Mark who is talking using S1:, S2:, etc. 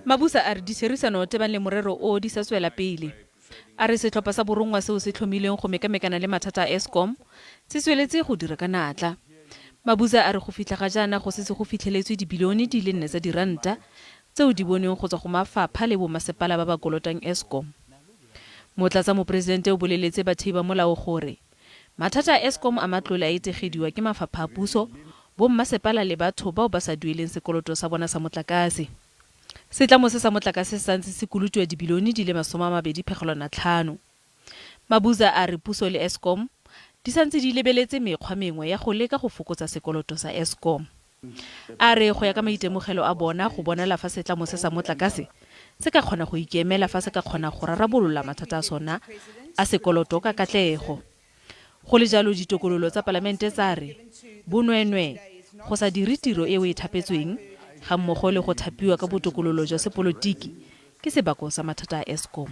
S1: Mabuza a re ditherisano tebang le morero o di sa tswela pele. A re setlhopha sa borongwa seo se tlhomilweng go mekamekana le mathata a Eskom se tsweletse go dira ka natla. Mabuza a re go fitlha ga jaana go setse go fitlheletswe dibilione di le nne tsa diranta tseo di bonweng go tswa go mafapha le bomasepala ba ba kolotang Eskom. Motlatsa mopresidente o boleletse bathei ba molao gore mathata a Eskom a matlole a etegediwa ke mafapha a puso, bommasepala le batho bao ba sa dueleng sekoloto sa bona sa motlakase. Setlamo se sa motlakase se santse se kolotiwa dibilione di le 20.5. Mabuza a re puso le Eskom di santse di lebeletse mekgwa mengwe ya go leka go fokotsa sekoloto sa Eskom. A re go ya ka maitemogelo a bona go bonala fa setlamo se sa motlakase se ka kgona go ikemela fa se ka kgona go rarabolola mathata a sona a sekoloto ka katlego. Go le jalo ditokololo tsa palamente tsa re bonweenwee, go sa dire tiro e o e thapetsweng ga mmogo le go thapiwa ka botokololo jwa sepolotiki ke sebako sa mathata a Eskom.